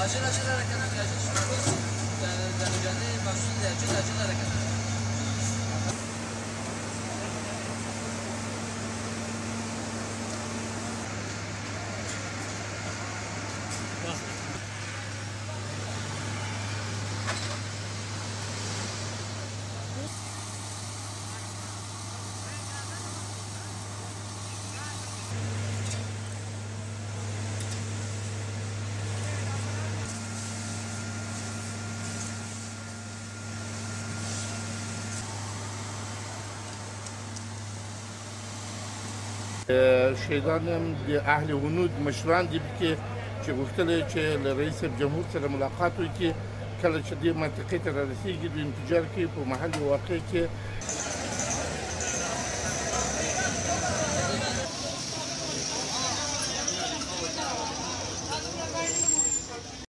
عجل عجل حرکت عجل در جاده مقصود عجل عجل حرکت. شهیدان هم د اهل هنود مشران دي پکې چې غوښتل یې چې له رئیس جمهور سره ملاقات وکړي. کله چې دې منطقې ته رارسېږي، دوی انفجار کوي په محل واقع کې.